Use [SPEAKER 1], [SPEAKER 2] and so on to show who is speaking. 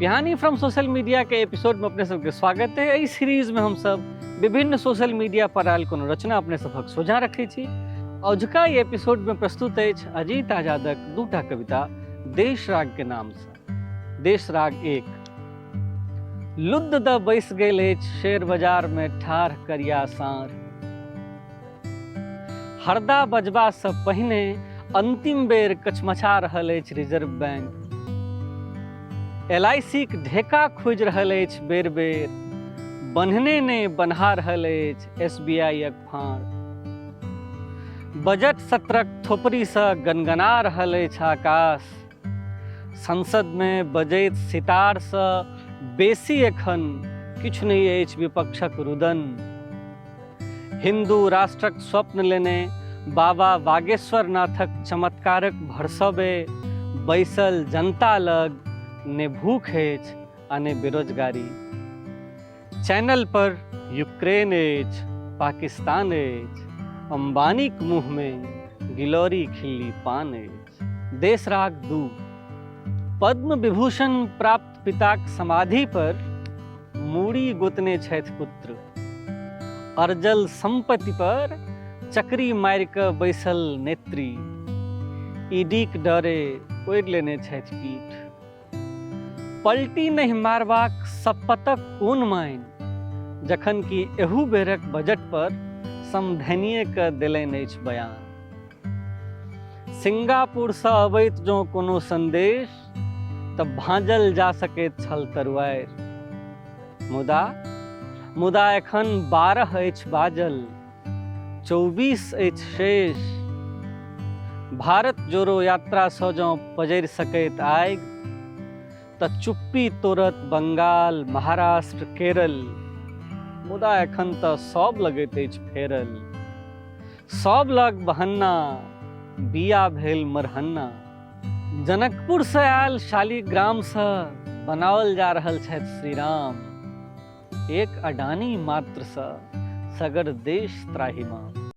[SPEAKER 1] Pihani from social media के episode में अपने सबके स्वागत है। एहि सीरीज में हम सब विभिन्न सोशल मीडिया पर आयल कोनो रचना अपने सभक सोझाँ रखै छी। औझका ई एपिसोड में प्रस्तुत अछि अजीत आजादक दूटा कविता देशराग के नाम से। देशराग एक। लुद्द द बैस गेल अछि शेर बाजार में ठाढ़ करिया साँढ़। हरदा बजबा से पहिने अंतिम बेर कछमछा रहल अछि रिजर्व बैंक। एलआईसीक ढेका खोजि रहल अछि बेर बेर, बन्हने नहि बन्हा रहल अछि एसबीआईक फाँड़। बजट सत्रक थोपड़ीसँ गनगना रहल अछि आकाश। संसदमे बजैत सितारसँ बेसी एखन किछु नहि अछि विपक्षक रुदन। हिन्दू राष्ट्रक स्वप्न लेने बाबा बागेश्वर नाथक चमत्कारक भरसबे बैसल जनता लग ने भूख अछि आ ने बेरोजगारी। चैनल पर यूक्रेन अछि, पाकिस्तान अछि, अंबानीक मुँहमे गिलौरी खिल्ली पान अछि। देशराग 2। पद्म विभूषण प्राप्त पिताक समाधि पर मूड़ी गोतने छथि पुत्र। अर्जल संपत्ति पर चकरी मारि कऽ बैसल नेत्री। ईडीक डरे ओढ़ि लेने छथि पीठ। पलटी नहि मारबाक सप्पतक कोन माइन, जखन कि एहू बेरक बजट पर समधनिये कऽ देलनि अछि बयान। सिंगापुरसँ अबैत जँ कोनो संदेश तऽ भाँजल जा सकैत छल तरुआरि। मुदा मुदा एखन 12 अछि बाजल, 24 अछि शेष। भारत जोड़ो यात्रासँ जँ पजरि सकैत आगि तऽ चुप्पी तोड़त बंगाल, महाराष्ट्र, केरल। मुदा एखन तऽ सब लगैत अछि फेरल। सब लग बहन्ना, बिया भेल मरहन्ना। जनकपुरसँ आयल शालिग्रामसँ बनाओल जा रहल छथि श्रीराम। एक अडानी मात्रसँ सगर देश त्राहिमाम।